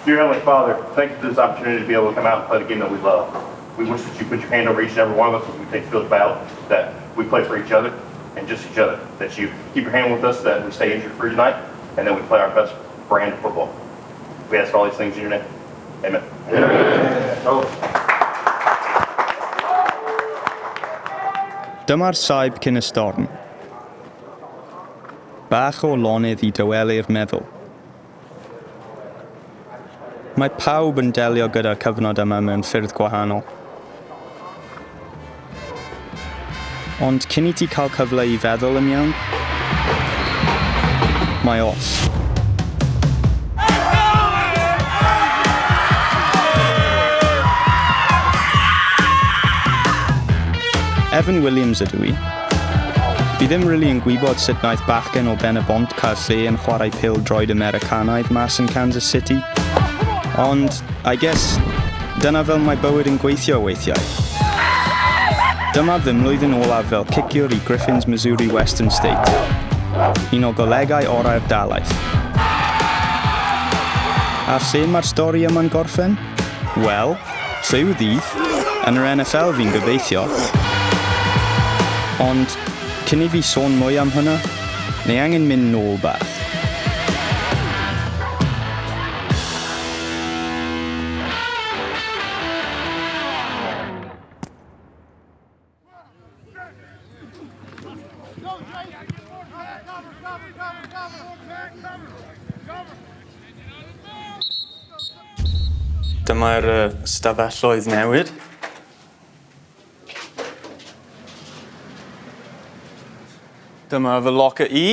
Dear Heavenly Father, thank you for this opportunity to be able to come out and play the game that we love. We wish that you put your hand over each and every one of us as we take the field of battle, that we play for each other and just each other, that you keep your hand with us, that we stay injury free tonight, and that we play our best brand of football. We ask all these things in your name. Amen. Dyma'r saib cyn y storm. Bach o lonydd i dawelu'r meddwl. Mae pawb yn delio gyda'r cyfnod yma mewn ffyrdd gwahanol. Ond cyn i ti cael cyfle i feddwl yn iawn, mae off. Evan Williams ydw i. Fi ddim rili yn gwybod sut wnaeth bachgen o Ben-y-bont cael lle yn chwarae pêl-droed Americanaidd mas yn Kansas City. Ond, I guess, dyna fel mae bywyd yn gweithio weithiau. Dyma fy mlwyddyn olaf fel ciciwr i Griffins Missouri Western State, un o golegau orau'r dalaith. A lle mae'r stori yma'n gorffen? Wel, rhyw ddydd, yn yr NFL fi'n gobeithio. Ond, cyn i fi sôn mwy am hwnna, ni angen mynd nôl bach. Dyma'r stafelloedd newid. Dyma fy locker i.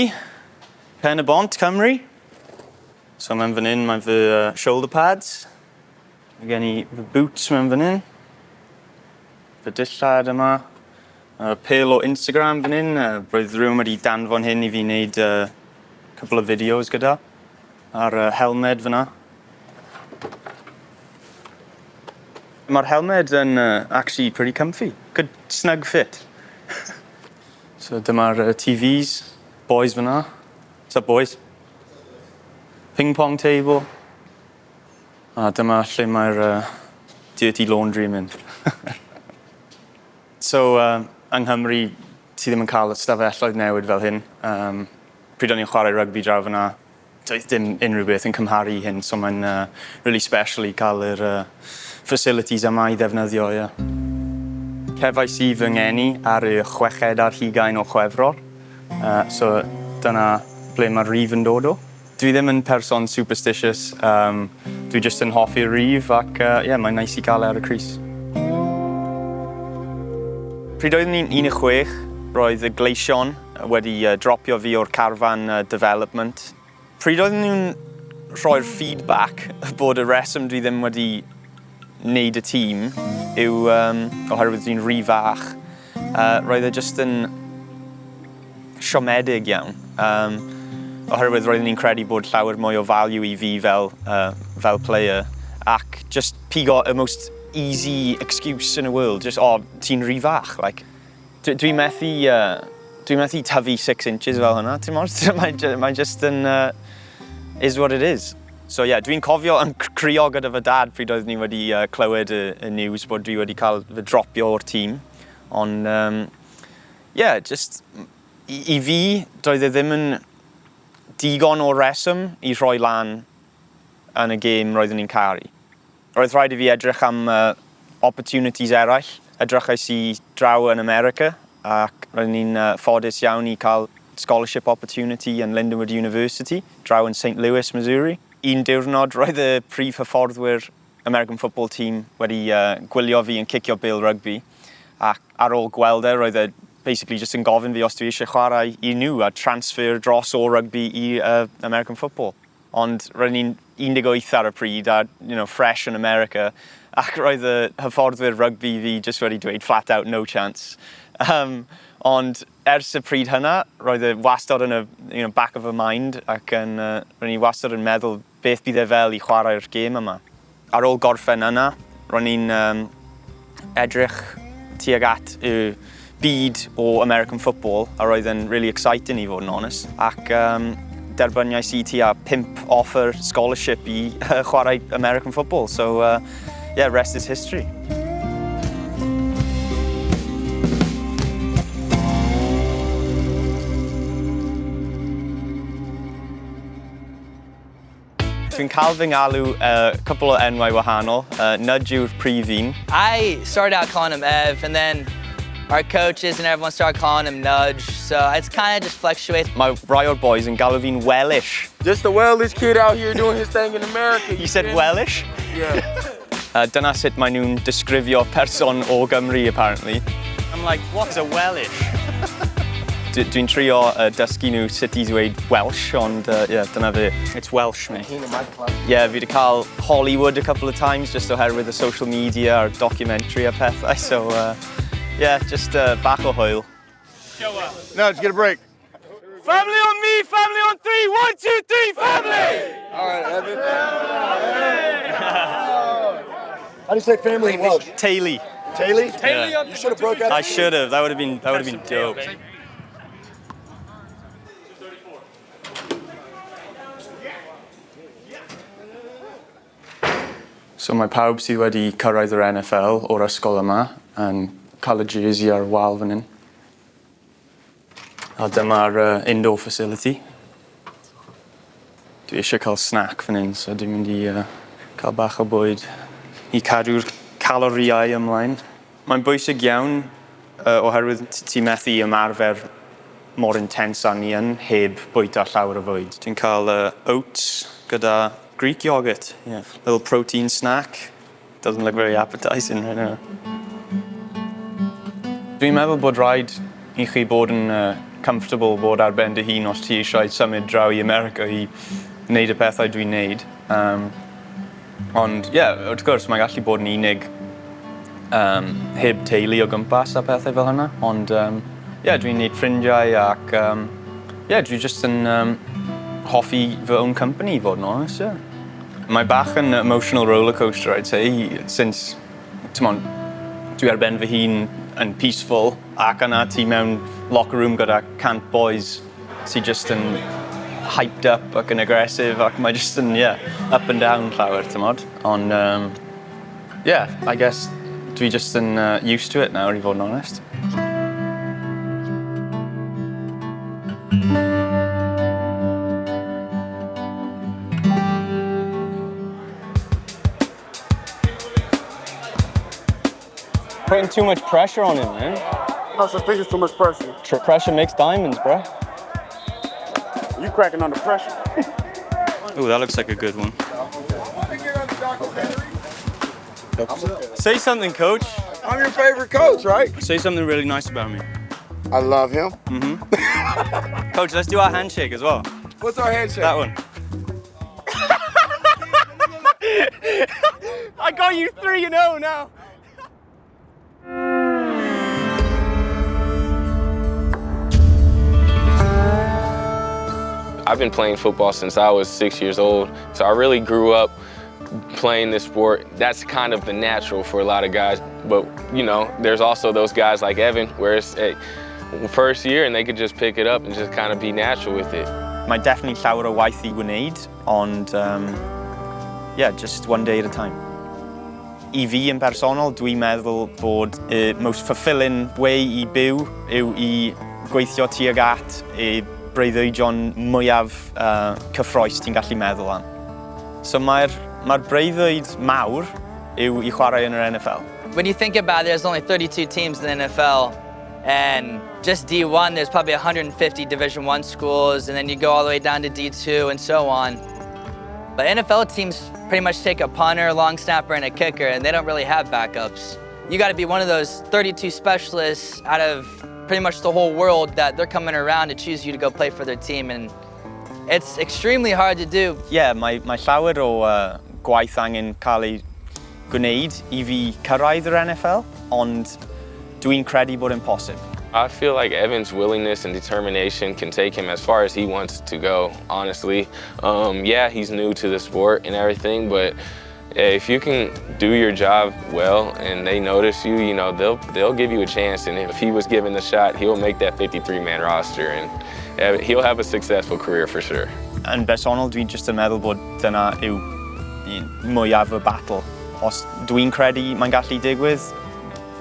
Pen y Bont, Cymru. So mewn fan hyn mae fy shoulder pads. Mae gen i fy boots mewn fan hyn. Fy dillad yma. Uh, pêl o Instagram fan hyn. Uh, roedd rhywun wedi danfon hyn i fi wneud uh, couple of videos gyda. A'r uh, helmed fyna. Mae'r helmed yn uh, actually pretty comfy. Good snug fit. So dyma'r uh, TVs. Boys fyna. What's up boys? Ping pong table. A dyma lle mae'r uh, dirty laundry yn mynd. So yng Nghymru ti ddim yn cael ystafelloedd newid fel hyn. Um, pryd o'n i'n chwarae rygbi draw fyna, doedd dim unrhyw beth yn cymharu i hyn, so mae'n really special i cael yr facilities yma i ddefnyddio, ie. Cefais i fy ngeni ar y chweched ar hugain o Chwefror, so dyna ble mae'r rif yn dod o. Dwi ddim yn person superstitious, um, dwi jyst yn hoffi'r rif ac uh, yeah, mae'n nice i gael e ar y crys. Pryd oeddwn i'n 16, roedd y Gleision wedi uh, dropio fi o'r carfan uh, development. Pryd oeddwn nhw'n rhoi'r feedback bod y reswm dwi ddim wedi wneud y tîm yw um, oherwydd dwi'n rhy fach, uh, roedd e jyst yn siomedig iawn. Um, oherwydd roeddwn i'n credu bod llawer mwy o value i fi fel, fel player ac just pigo y most easy excuse in the world, just, oh, ti'n rhy fach, like. Dwi methu, dwi methu tyfu 6 inches fel hwnna, ti'n mod? Mae'n mae just yn, is what it is. So yeah, dwi'n cofio yn crio gyda fy dad pryd oeddwn ni wedi clywed y, y news bod dwi wedi cael fy dropio o'r tîm. Ond, yeah, just, i, i fi, doedd e ddim yn digon o reswm i rhoi lan yn y gêm roeddwn i'n caru. Roedd rhaid i fi edrych am opportunities eraill. Edrychais i draw yn America ac roeddwn i'n ffodus iawn i cael scholarship opportunity yn Lindenwood University draw yn St Louis, Missouri. Un diwrnod roedd y prif hyfforddwyr American football team wedi gwylio fi yn cicio bêl rygbi ac ar ôl gweld e roedd e basically just yn gofyn fi os dwi eisiau chwarae i nhw a transfer dros o rygbi i American football. Ond roeddwn i'n 18 ar y pryd a fresh yn America ac roedd y hyfforddwyr rygbi fi just wedi dweud flat out no chance. Ond ers y pryd hynna, roedd e wastad yn y back of y mind ac yn, roeddwn i wastad yn meddwl beth bydd e fel i chwarae'r gêm yma. Ar ôl gorffen yna, ro'n i'n edrych tuag at y byd o American football a roedd yn really exciting i fod yn honest. Ac derbyniais i tua 5 offer scholarship i chwarae American football. So, yeah, rest is history. Dwi'n cael fy ngalw cwpl o enwau wahanol. Nudge yw'r prif un. I started out calling him Ev, and then our coaches and everyone started calling him Nudge, so it's kind of just fluctuates. Mae rai o'r boys yn galw fi'n Wellish. Just a Wellish kid out here doing his thing in America. You said Wellish? Yeah. Dyna sut maen nhw'n disgrifio person o Gymru, apparently. I'm like, what's a Wellish? Dwi'n trio dysgu nhw sut i ddweud Welsh, ond yeah, dyna fe. It's Welsh, mate. Yeah, fi wedi cael Hollywood a couple of times just oherwydd y social media a'r documentary a pethau, so yeah, just bach o hwyl. Nudge, get a break. Family on me, family on three, 1, 2, 3, family! All right, Evan. How do you say family in Welsh? Teulu. Teulu? Yeah. You should have broke out. I should have. That would have been dope. So mae pawb sydd wedi cyrraedd yr NFL o'r ysgol yma yn cael y jersey ar wal fan hyn. A dyma'r indoor facility. Dwi eisiau cael snack fan hyn, so dwi'n mynd i cael bach o bwyd i cadw'r caloriau ymlaen. Mae'n bwysig iawn oherwydd ti methu ymarfer mor intense â ni yn heb bwyta llawer o fwyd. Dwi'n cael oats gyda Greek yogurt. Yeah. Little protein snack. Doesn't look very appetizing right now. Dwi'n meddwl bod rhaid i chi bod yn comfortable bod ar ben dy hun os ti eisiau symud draw i America i wneud y pethau dwi'n wneud. Ond, yeah, wrth gwrs, mae'n gallu bod yn unig heb teulu o gwmpas a pethau fel hynna. Ond, yeah, dwi'n wneud ffrindiau ac, yeah, dwi just yn hoffi fy own company, i fod yn honest, yeah. Mae bach yn emotional rollercoaster, I'd say, since, t'mod, dwi ar ben fy hun yn peaceful ac yna ti mewn locker room gyda 100 boys sydd just yn hyped up ac yn aggressive ac mae just yn, yeah, up and down llawer, t'mod. Ond, yeah, I guess dwi just yn used to it now, i fod yn honest. Putting too much pressure on him, man. No such thing as too much pressure. Pressure makes diamonds, bro. You cracking under pressure. Ooh, that looks like a good one. Say something, coach. I'm your favorite coach, right? Say something really nice about me. I love him. Coach, let's do our handshake as well. What's our handshake? That one. I got you 3-0 now. I've been playing football since I was 6 years old, so I really grew up playing this sport. That's kind of the natural for a lot of guys, but there's also those guys like Evan, where it's hey, first year and they could just pick it up and just kind of be natural with it. Mae definitely llawer o waith i wneud, ond yeah, just one day at a time. I fi yn personol, dwi'n meddwl bod y most fulfilling way i byw yw i gweithio tuag at y breuddwydion mwyaf cyffrous ti'n gallu meddwl am. So mae'r breuddwyd mawr yw i chwarae yn yr NFL. When you think about it, there's only 32 teams in the NFL, and just D1, there's probably 150 Division I schools, and then you go all the way down to D2 and so on. But NFL teams pretty much take a punter, long snapper, and a kicker, and they don't really have backups. You got to be one of those 32 specialists out of pretty much the whole world that they're coming around to choose you to go play for their team, and it's extremely hard to do. Yeah, mae llawer o gwaith angen cael ei gwneud i fi cyrraedd yr NFL, ond dwi'n credu bod yn posib. I feel like Evan's willingness and determination can take him as far as he wants to go, honestly. Yeah, he's new to the sport and everything, but if you can do your job well and they notice you, they'll give you a chance. And if he was given the shot, he'll make that 53-man roster and he'll have a successful career for sure. Yn bersonol, dwi'n just yn meddwl bod dyna yw mwyaf y battle. Os dwi'n credu mae'n gallu digwydd,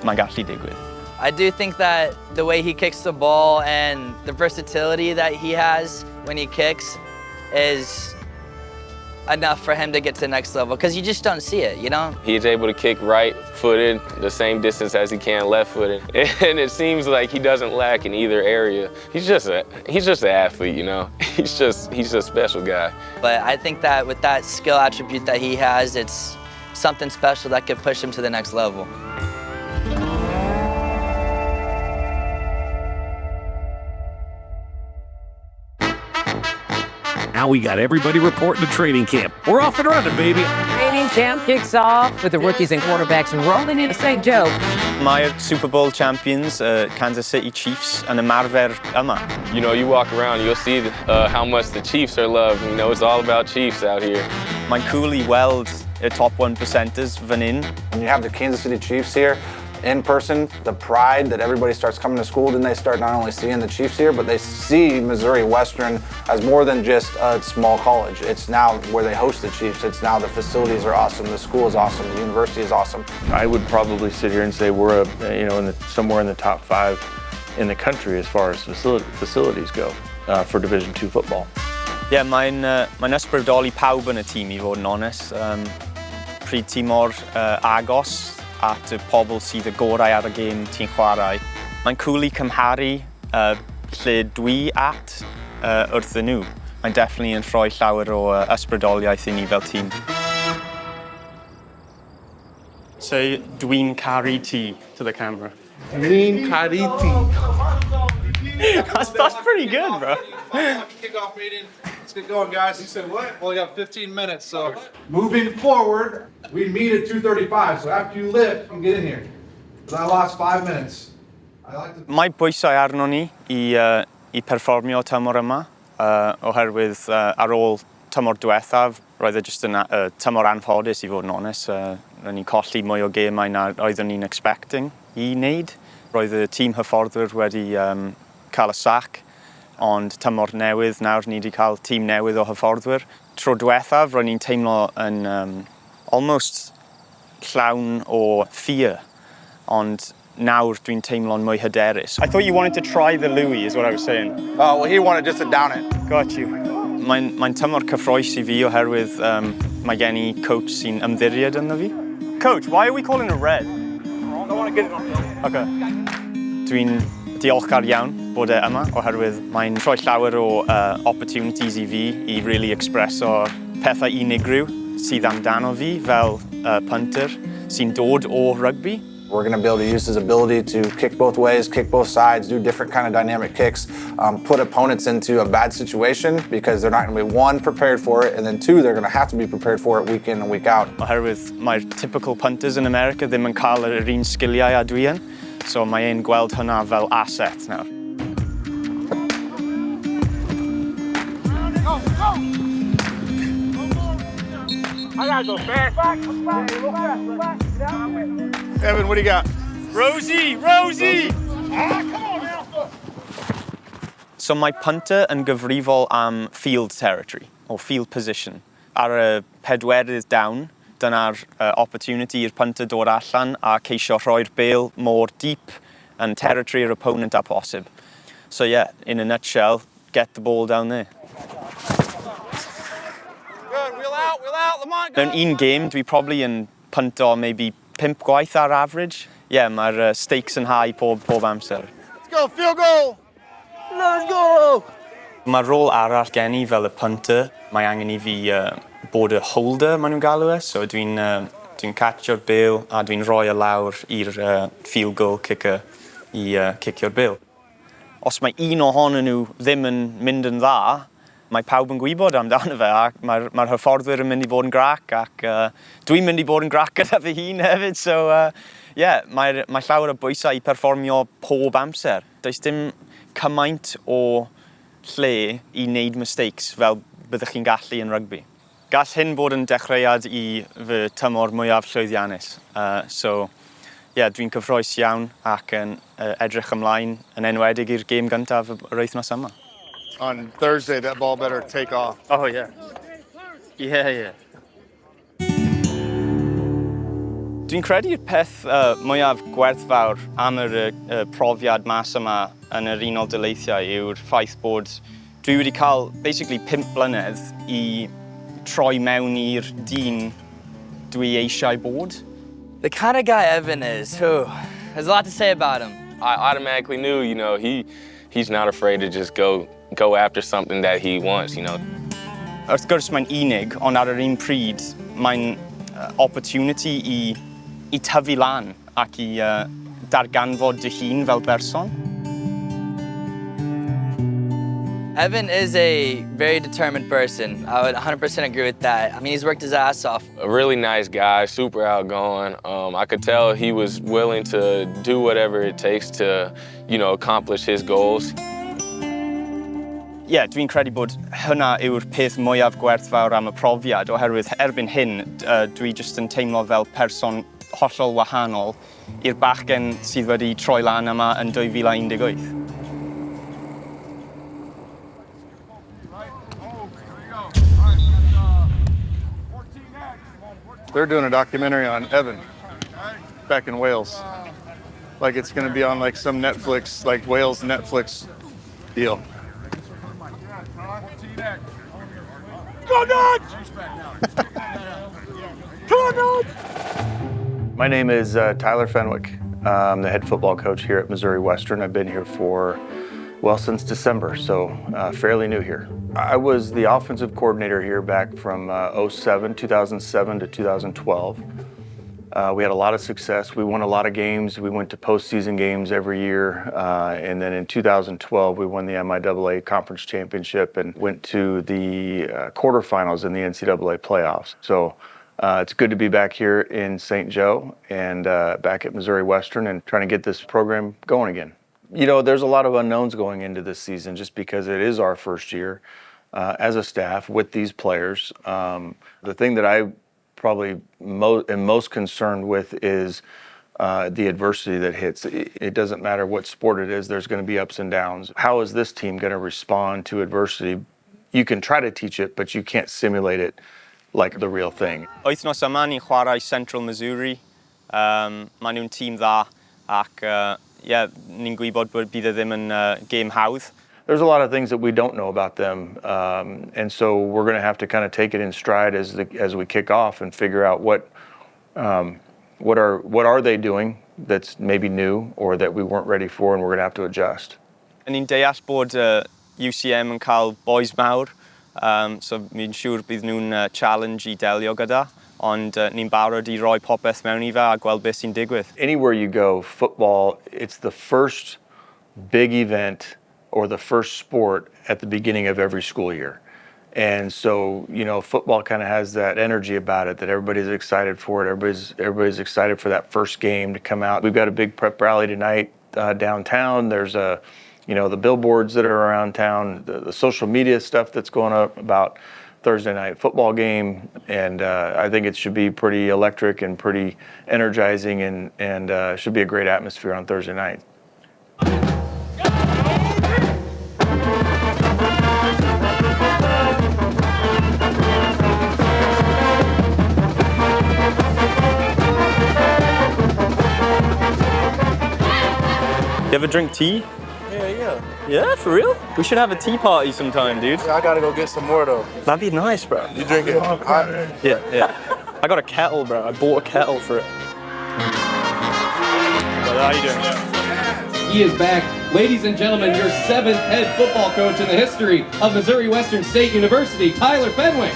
mae'n gallu digwydd. I do think that the way he kicks the ball and the versatility that he has when he kicks is enough for him to get to the next level because you just don't see it, you know? He's able to kick right-footed the same distance as he can left-footed. And it seems like he doesn't lack in either area. He's just a he's just an athlete, you know. He's a special guy. But I think that with that skill attribute that he has, it's something special that could push him to the next level. Now we got everybody reporting to training camp. We're off and running, baby. Training camp kicks off with the rookies and quarterbacks rolling into St. Joe. Mae'r Super Bowl champions, Kansas City Chiefs, yn ymarfer yma. You walk around, you'll see how much the Chiefs are loved. It's all about Chiefs out here. Mae'n cool i weld y top 1%ers fan hyn. When you have the Kansas City Chiefs here in person, the pride that everybody starts coming to school, then they start not only seeing the Chiefs here, but they see Missouri Western as more than just a small college. It's now where they host the Chiefs. It's now the facilities are awesome, the school is awesome, the university is awesome. I would probably sit here and say we're somewhere in the top 5 in the country as far as facilities go for Division II football. Yeah, mae'n ysbrydoli pawb yn y tîm i fod yn onest. Pryd ti mor agos at y pobl sydd y gorau ar y gêm ti'n chwarae. Mae'n cool i cymharu lle dwi at wrthyn nhw. Mae'n definitely yn rhoi llawer o ysbrydoliaeth i ni fel tîm. Say, "Dwi'n caru ti" to the camera. Dwi'n caru ti. That's pretty good, bro. Kickoff meeting. Let's get going, guys. You said what? Well, we got 15 minutes, so. Moving forward, we meet at 2:35, so after you lift, you can get in here. But I lost 5 minutes. I like to. Mae bwysau arno ni i perfformio tymor yma, oherwydd ar ôl tymor diwethaf, roedd e jyst yn tymor anffodus i fod yn onest. Roedd ni'n colli mwy o gemau na oeddwn ni'n expecting i wneud. Roedd y tîm hyfforddwyr wedi cael y sac, ond tymor newydd nawr ni wedi cael tîm newydd o hyfforddwyr. Tro diwethaf, roedd ni'n teimlo yn almost llawn o fear, ond nawr dwi'n teimlo'n mwy hyderus. I thought you wanted to try the Louis, is what I was saying. Oh, well, he wanted just to down it. Got you. Mae'n tymor cyffrous i fi oherwydd mae gen i coach sy'n ymddiried ynddo fi. Coach, why are we calling it red? I don't want to get it on film. Okay. Dwi'n diolchgar iawn bod e yma oherwydd mae'n rhoi llawer o opportunities i fi i really expreso pethau unigryw sydd amdano fi fel punter sy'n dod o rugby. We're going to be able to use his ability to kick both ways, kick both sides, do different kind of dynamic kicks, put opponents into a bad situation because they're not going to be, one, prepared for it, and then two, they're going to have to be prepared for it week in and week out. Oherwydd mae'r typical punters in America ddim yn cael yr un sgiliau a dwi yn, so mae e'n gweld hwnna fel asset nawr. Go, go! I gotta go fast. Back, back, back, back. Evan, what do you got? Rosie! Rosie! Ah, come on now. So mae punter yn gyfrifol am field territory, or field position. Ar y pedwerydd down, dyna'r opportunity i'r punter dod allan a ceisio rhoi'r bêl mor deep yn territory yr opponent a posib. So yeah, in a nutshell, get the ball down there. Good, wheel out, wheel out, Lamont, go! Mewn un game, dwi probably yn punto maybe 5 gwaith ar average. Yeah, mae'r stakes yn high pob amser. Let's go, field goal! Let's go! Mae rôl arall gen i fel y punter. Mae angen i fi bod y holder, maen nhw'n galw e. So dwi'n catcho'r bêl a dwi'n rhoi e lawr i'r field goal kicker i cicio'r bêl. Os mae un ohonyn nhw ddim yn mynd yn dda, mae pawb yn gwybod amdano fe ac mae'r hyfforddwyr yn mynd i fod yn grac ac dwi'n mynd i bod yn grac gyda fy hun hefyd. So, yeah, mae llawer o bwysau i perfformio pob amser. Does dim cymaint o lle i wneud mistakes fel byddwch chi'n gallu yn rygbi. Gall hyn bod yn dechreuad i fy tymor mwyaf llwyddiannus. So, yeah, dwi'n cyffrous iawn ac yn edrych ymlaen yn enwedig i'r gêm gyntaf yr wythnos yma. On Thursday, that ball better take off. Oh, yeah. Yeah. Dwi'n credu'r peth mwyaf gwerthfawr am yr profiad mas yma yn yr Unol Daleithiau yw'r ffaith bod dwi wedi cael basically 5 blynedd i troi mewn i'r dyn dwi eisiau bod. The kind of guy Evan is, who, there's a lot to say about him. I automatically knew, he's not afraid to just go after something that he wants. Wrth gwrs mae'n unig, ond ar yr un pryd mae'n opportunity i tyfu lan ac i darganfod dy hun fel berson. Evan is a very determined person. I would 100% agree with that. I mean, he's worked his ass off. A really nice guy, super outgoing. I could tell he was willing to do whatever it takes to accomplish his goals. Ie, yeah, dwi'n credu bod hynna yw'r peth mwyaf gwerthfawr am y profiad, oherwydd erbyn hyn, dwi jyst yn teimlo fel person hollol wahanol i'r bachgen sydd wedi troi lan yma yn 2018. They're doing a documentary on Evan back in Wales. Like it's going to be on some Netflix, Wales Netflix deal. Go Nuts! Come on, Nuts! My name is Tyler Fenwick. I'm the head football coach here at Missouri Western. I've been here since December, so fairly new here. I was the offensive coordinator here back from 2007 to 2012. We had a lot of success. We won a lot of games. We went to postseason games every year. And then in 2012, we won the MIAA Conference Championship and went to the quarterfinals in the NCAA playoffs. So it's good to be back here in St. Joe and back at Missouri Western and trying to get this program going again. There's a lot of unknowns going into this season just because it is our first year as a staff with these players. The thing that I probably am most concerned with is the adversity that hits. It doesn't matter what sport it is, there's going to be ups and downs. How is this team going to respond to adversity? You can try to teach it, but you can't simulate it like the real thing. Wythnos yma ni'n chwarae Central Missouri. Maen nhw'n tîm dda ac ni'n gwybod bod bydd e ddim yn gêm hawdd. There's a lot of things that we don't know about them, and so we're going to have to kind of take it in stride as we kick off and figure out what are they doing that's maybe new or that we weren't ready for, and we're going to have to adjust. Ni'n deall bod UCM yn cael boys mawr, so mi'n siŵr bydd nhw'n challenge i delio gyda, ond ni'n barod i roi popeth mewn i fe a gweld beth sy'n digwydd. Anywhere you go, football, it's the first big event or the first sport at the beginning of every school year. And so football kind of has that energy about it that everybody's excited for it. Everybody's excited for that first game to come out. We've got a big prep rally tonight downtown. There's the billboards that are around town, the social media stuff that's going up about Thursday night football game. And I think it should be pretty electric and pretty energizing and should be a great atmosphere on Thursday night. You ever drink tea? Yeah. Yeah, for real? We should have a tea party sometime, dude. Yeah, I got to go get some more, though. That'd be nice, bro. You drink it hot? Yeah. I got a kettle, bro. I bought a kettle for it. Brother, how you doing? He is back. Ladies and gentlemen, your 7th head football coach in the history of Missouri Western State University, Tyler Fenwick.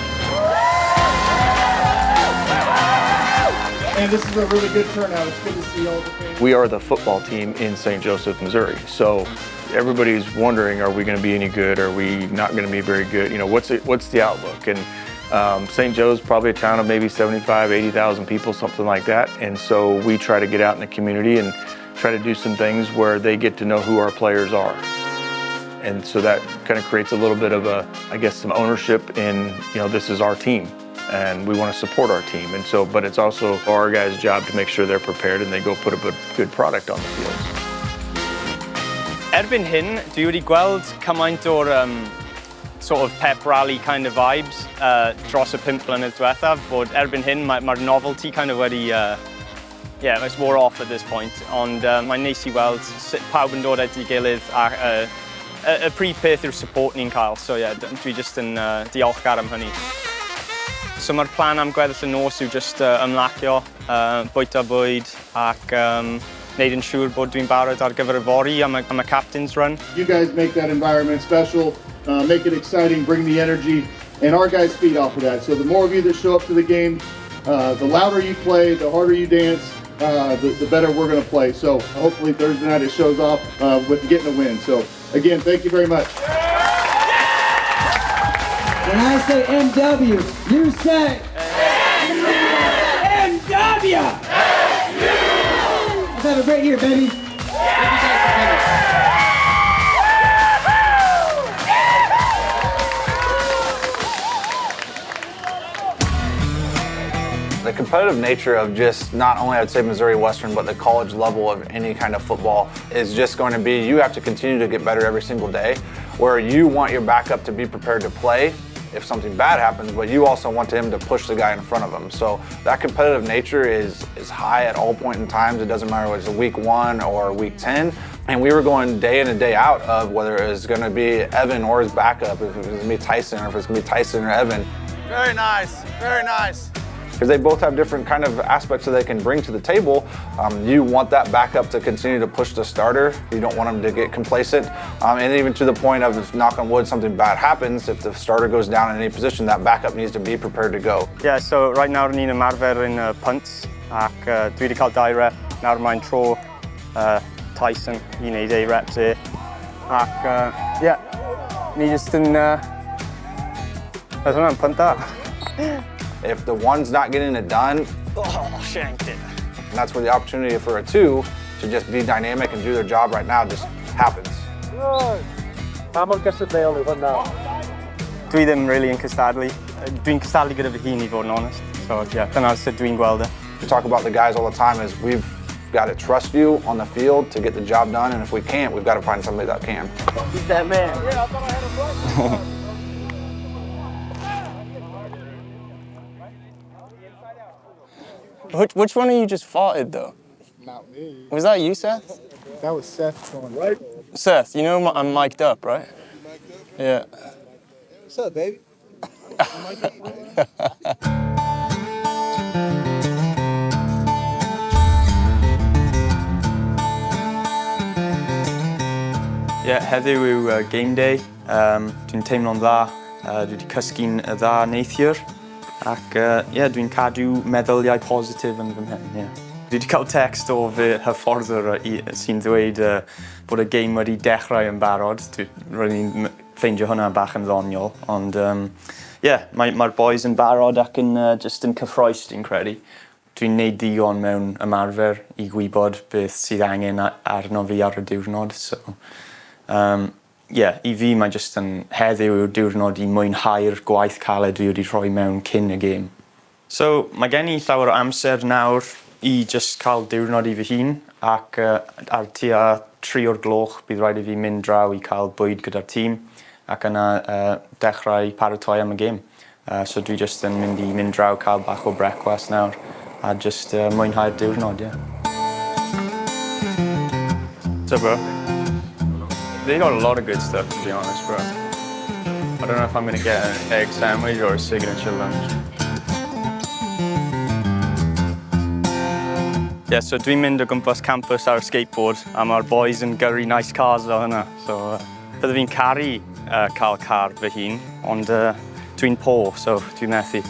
And this is a really good turnout. It's good to see all the fans. We are the football team in St. Joseph, Missouri. So everybody's wondering, are we going to be any good? Are we not going to be very good? What's the outlook? And St. Joe's probably a town of maybe 75, 80,000 people, something like that. And so we try to get out in the community and try to do some things where they get to know who our players are. And so that kind of creates a little bit of a, I guess, some ownership in, this is our team and we want to support our team. But it's also our guys' job to make sure they're prepared and they go put a good product on the field. Erbyn hyn, dwi wedi gweld cymaint o'r sort of pep rally kind of vibes dros y 5 mlynedd diwethaf, bod erbyn hyn mae'r novelty kind of wedi, yeah, it's wore off at this point, ond mae'n neis i weld sut pawb yn dod at ei gilydd a y prif peth yw'r support ni'n cael, so yeah, dwi just yn diolchgar am hynny. So mae'r plan am gweddill y nos yw just ymlacio, bwyta bwyd ac wneud yn siŵr bod dwi'n barod ar gyfer yfory am y captain's run. You guys make that environment special, make it exciting, bring the energy, and our guys feed off of that. So the more of you that show up to the game, the louder you play, the harder you dance, the better we're going to play. So hopefully Thursday night it shows off with getting a win. So again, thank you very much. When I say MW, you say MW! Let's have a great year, baby. Thank you guys for coming. The competitive nature of just not only I'd say Missouri Western, but the college level of any kind of football is just going to be you have to continue to get better every single day, where you want your backup to be prepared to play if something bad happens, but you also want him to push the guy in front of him. So that competitive nature is high at all point in times. It doesn't matter whether it's week 1 or week 10. And we were going day in and day out of whether it was going to be Evan or his backup, if it was going to be Tyson or if it's going to be Tyson or Evan. Very nice, very nice. Because they both have different kind of aspects that they can bring to the table. You want that backup to continue to push the starter. You don't want them to get complacent. And even to the point of, if knock on wood, something bad happens, if the starter goes down in any position, that backup needs to be prepared to go. Yeah, so right now ni'n ymarfer yn punts ac dwi wedi cael 2 rep. Nawr mae'n tro Tyson i wneud ei reps e. Ac, yeah, ni just yn... Roedd hwnna'n punt da. If the one's not getting it done, oh, shanked it. And that's where the opportunity for a 2 to just be dynamic and do their job right now just happens. Pa mor gystadleuol yw hwnna? Dwi ddim really yn cystadlu. Dwi'n cystadlu gyda fy hun i fod yn honest. So yeah, dyna sut dwi'n gweld e. We talk about the guys all the time is we've got to trust you on the field to get the job done, and if we can't, we've got to find somebody that can. He's that man. Yeah, I thought I had a black. Which one of you just farted, though? Not me. Was that you, Seth? That was Seth going right. Seth, you know I'm mic'd up, right? You mic'd up? Yeah. What's up, baby? Yeah, heddiw yw game day. Dwi'n teimlo'n dda. Dwi wedi cysgu'n dda neithiwr. Ac yeah, dwi'n cadw meddyliau positif yn fy mhen. Yeah. Dwi wedi cael text o fy hyfforddwr sy'n dweud bod y game wedi dechrau yn barod. Roedd ni'n ffeindio hwnna bach yn ddoniol. Ond yeah, mae'r boys yn barod ac yn just yn cyffrous, dwi'n credu. Dwi'n neud digon mewn ymarfer i gwybod beth sydd angen arno fi ar y diwrnod. So, yeah, i fi mae jyst yn heddiw yw'r diwrnod i mwynhau'r gwaith caled dwi wedi rhoi mewn cyn y gêm. So, mae gen i llawer o amser nawr i just cael diwrnod i fy hun ac ar tua 3 o'r gloch bydd rhaid i fi mynd draw i cael bwyd gyda'r tîm ac yna dechrau paratoi am y gêm. So dwi just yn mynd i mynd draw cael bach o brecwast nawr a just mwynhau'r diwrnod, yeah. What's up, bro? They got a lot of good stuff, to be honest, bro. I don't know if I'm gonna get an egg sandwich or a signature lunch. Yeah, so dwi'n mynd o gwmpas campus ar skateboard a mae'r boys yn gyrru nice cars fel hynna. So, bydde fi'n caru cael car fy hun, ond dwi'n poor, so dwi'n methu.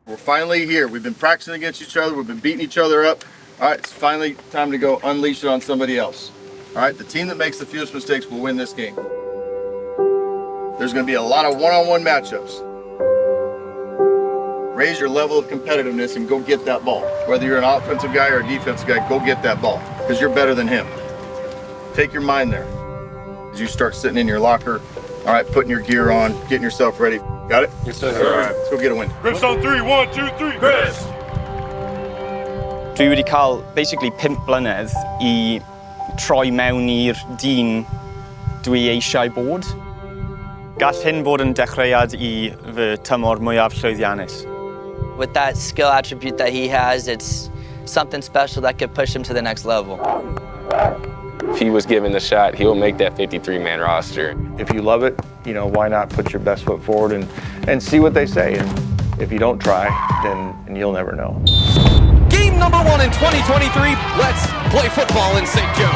We're finally here. We've been practicing against each other. We've been beating each other up. All right, it's finally time to go unleash it on somebody else. All right, the team that makes the fewest mistakes will win this game. There's going to be a lot of one-on-one matchups. Raise your level of competitiveness and go get that ball. Whether you're an offensive guy or a defensive guy, go get that ball because you're better than him. Take your mind there. As you start sitting in your locker, all right, putting your gear on, getting yourself ready. Got it? Yes, sir. All right, let's go get a win. Grips on 3, 1, 2, 3, Grips! Dwi wedi cael basically 5 blynedd i troi mewn i'r dyn dwi eisiau bod. Gall hyn bod yn dechreuad i fy tymor mwyaf llwyddiannus. With that skill attribute that he has, it's something special that could push him to the next level. If he was given the shot, he'll make that 53-man roster. If you love it, you know, why not put your best foot forward and, and see what they say? And if you don't try, then and you'll never know. Game number one in 2023. Let's play football in St. Joe.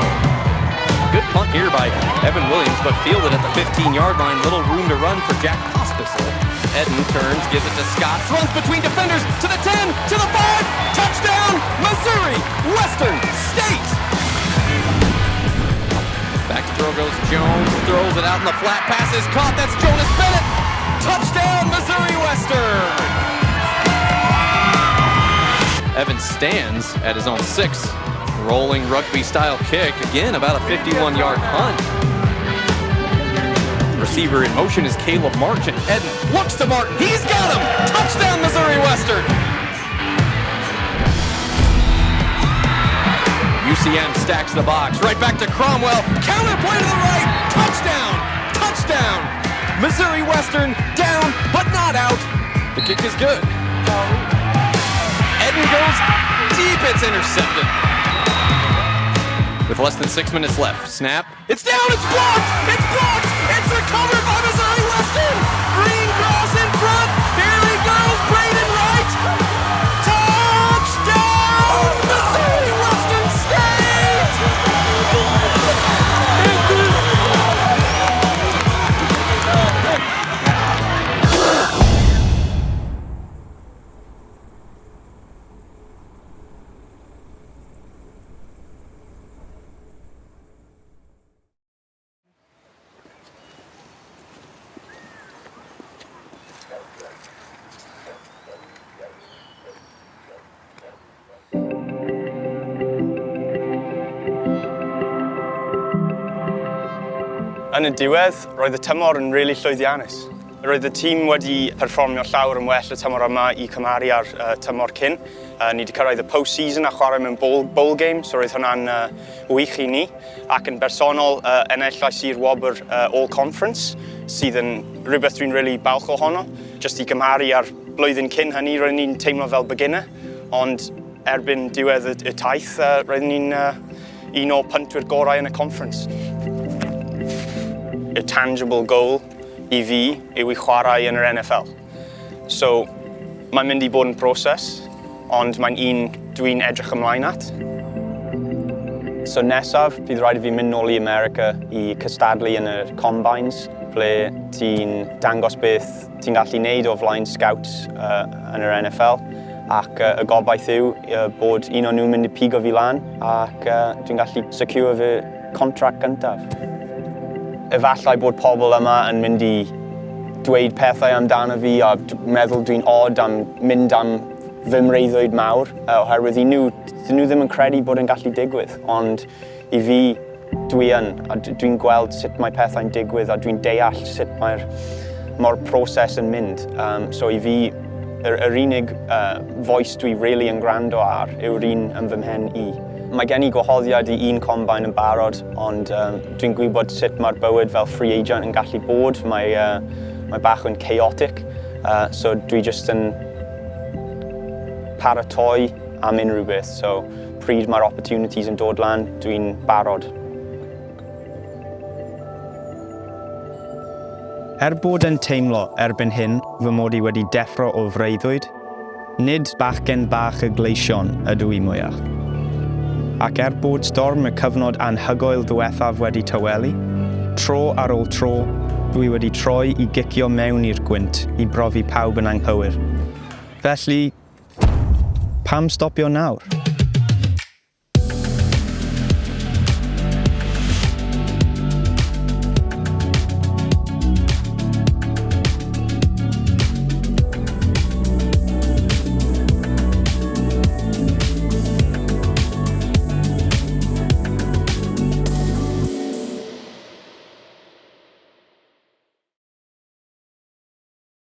Good punt here by Evan Williams, but fielded at the 15-yard line. Little room to run for Jack Pospisil. Eden turns, gives it to Scott, runs between defenders to the 10, to the 5, touchdown, Missouri Western State! Back to throw goes Jones, throws it out in the flat, pass is caught, that's Jonas Bennett! Touchdown, Missouri Western! Evans stands at his own 6, rolling rugby-style kick, again about a 51-yard punt. Receiver in motion is Caleb Martin. Eden looks to Martin. He's got him! Touchdown, Missouri Western! UCM stacks the box. Right back to Cromwell. Counter play to the right. Touchdown! Touchdown! Missouri Western down, but not out. The kick is good. Eden goes deep. It's intercepted. With less than 6 minutes left. Snap. It's down. It's blocked. It's blocked. It's recovered by Missouri Western. Green grass in front. Here he goes. Braden Wright. Touchdown, Missouri Western State! Yn y diwedd, roedd y tymor yn rili llwyddiannus. Roedd y tîm wedi perfformio llawer yn well y tymor yma i cymharu â'r tymor cyn. Ni wedi cyrraedd y post-season a chwarae mewn bowl, bowl game, so roedd hwnna'n wych i ni. Ac yn bersonol, enillais i'r wobr All Conference, sydd yn rhywbeth dwi'n really balch ohono. Just i gymharu â'r blwyddyn cyn hynny, roeddwn ni'n teimlo fel beginner, ond erbyn diwedd y, y taith, roeddwn ni'n un o'r puntwyr gorau yn y conference. Y tangible goal i fi yw i chwarae yn yr NFL. So, mae'n mynd i bod yn proses, ond mae'n un dwi'n edrych ymlaen at. So nesaf, bydd rhaid i fi mynd nôl i America i cystadlu yn y combines, ble ti'n dangos beth ti'n gallu neud o flaen scouts yn yr NFL. Ac y gobaith yw bod un o'n nhw'n mynd i pigo fi lan ac dwi'n gallu secure fy contract gyntaf. Efallai bod pobl yma yn mynd i dweud pethau amdano fi a meddwl dwi'n odd am mynd am fy mreuddwyd mawr, oherwydd i nhw, dyn nhw ddim yn credu bod yn gallu digwydd, ond i fi, dwi yn, a dwi'n gweld sut mae pethau'n digwydd a dwi'n deall sut mae'r mae'r proses yn mynd. So i fi, yr, yr unig voice dwi really yn gwrando ar yw'r un yn fy mhen i. Mae gen i gwahoddiad i un combine yn barod, ond dwi'n gwybod sut mae'r bywyd fel free agent yn gallu bod. Mae, mae bach yn chaotic, so dwi just yn paratoi am unrhyw beth. So pryd mae'r opportunities yn dod lan, dwi'n barod. Er bod yn teimlo erbyn hyn fy mod i wedi deffro o freuddwyd, nid bachgen bach y Gleision ydw i mwyach. Ac er bod storm y cyfnod anhygoel ddiwethaf wedi tawelu, tro ar ôl tro, dwi wedi troi i gicio mewn i'r gwynt i brofi pawb yn anghywir. Felly, pam stopio nawr?